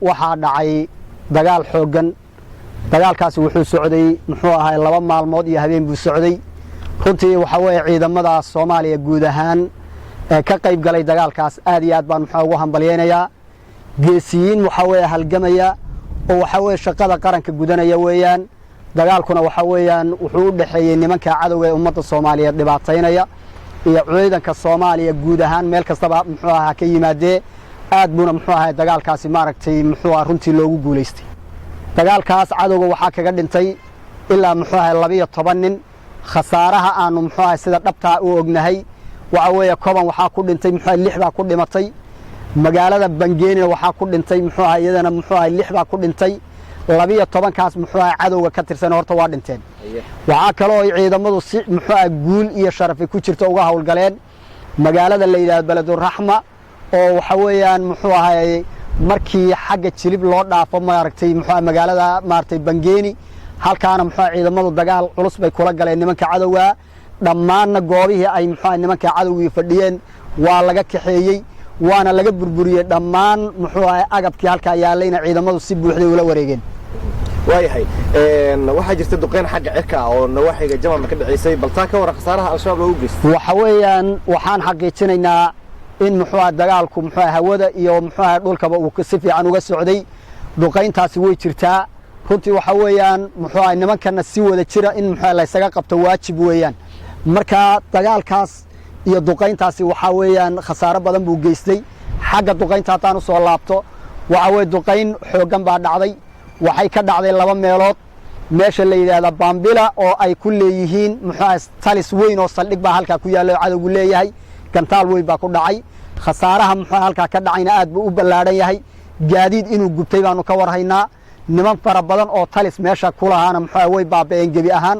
Waxaa dhacay dagaal xooggan. Dagaalkaasi wuxuu socday, muxuu ahay, 2 maalmood iyo habeen buu socday. Runtii waxa weeye ciidamada Soomaaliya guud ahaan ee ka qayb galay dagaalkaas aad iyo aad baan muxuu ugu hambalyaynayaa. Geesiyiin waxa weeye halgamaya oo waxa weeye shaqada qaranka gudanaya weeyaan. Dagaalkuna waxa weeyaan wuxuu u dhexeeyey nimanka cadowga ee ummadda Soomaaliyeed dhibaataynaya iyo ciidanka Soomaaliya guud ahaan, meel kastaba muxuu ahaa ka yimaadee. Aad buuna muxuu ahay dagaalkaasi, maaragtay, muxuu aha, runtii loogu guulaystay. Dagaalkaas cadowga waxaa kaga dhintay ilaa, muxuu ahay, 12 nin. Khasaaraha aanu, muxuu ahay, sida dhabtaa u ognahay waxa weeye Koban waxaa ku dhintay, muxuu ahay, lix baa ku dhimatay. Magaalada Bangeenina waxaa ku dhintay, muxuu ahay, iyadana, muxuu ahay, lix baa ku dhintay. 12-kaas, muxuu ahay, cadowga ka tirsan horta waa dhinteen. Waxaa kaloo ay ciidamadu si, muxuu ahay, guul iyo sharafi ku jirto uga howlgaleen magaalada la yidhahdo Beleduraxma, oo waxa weeyaan, muxuu ahay, markii xagga Jilib loo dhaafo, maaragtay, muxuu magaalada, maaragtay, Bangeeni. Halkaana, muxuu, ciidamadu dagaal culus bay kula galeen nimanka cadowga. Dhammaanna goobihii ay, muxuu, nimanka cadowgii fadhiyeen waa laga kaxeeyey, waana laga burburiyey. Dhammaan, muxuu ahay, agabkii halkaa yaallayna ciidamadu si buuxday ula wareegeen. Waayahay, waxaa jirta duqeyn xagga cirka ah oo nawaaxiga Jamama ka dhaceysay. Bal taa ka waran, khasaaraha Al-Shabaab loogu geystay? Waxa weeyaan waxaan xaqiijinaynaa in, muxuu aha, dagaalku, muxuu, hawada iyo, muxuu aha, dhulkaba uu si fiican uga socday. Duqayntaasi way jirtaa. Runtii waxa weeyaan, muxuu aha, nimankana si wada jira in, muxuu, laysaga qabto waajib weeyaan. Marka dagaalkaas iyo duqayntaasi waxaa weeyaan khasaaro badan buu geystay. Xagga duqaynta haddaan usoo laabto, waxa weye duqayn xooggan baa dhacday. Waxay ka dhacday laba meelood. Meesha la yidhaahda Bambila oo ay ku leeyihiin, muxuu aha, talis weyn oo saldhig baa halkaa ku yaalla oo cadowgu leeyahay, gantaal weyn baa ku dhacay. Khasaaraha, muxuu, halkaa ka dhacayna aad buu u ballaadhan yahay. Gaadiid inuu gubtay baanu ka warhaynaa. Niman fara badan oo talis meesha ku lahaana, muxuu, way baaba'een gebi ahaan.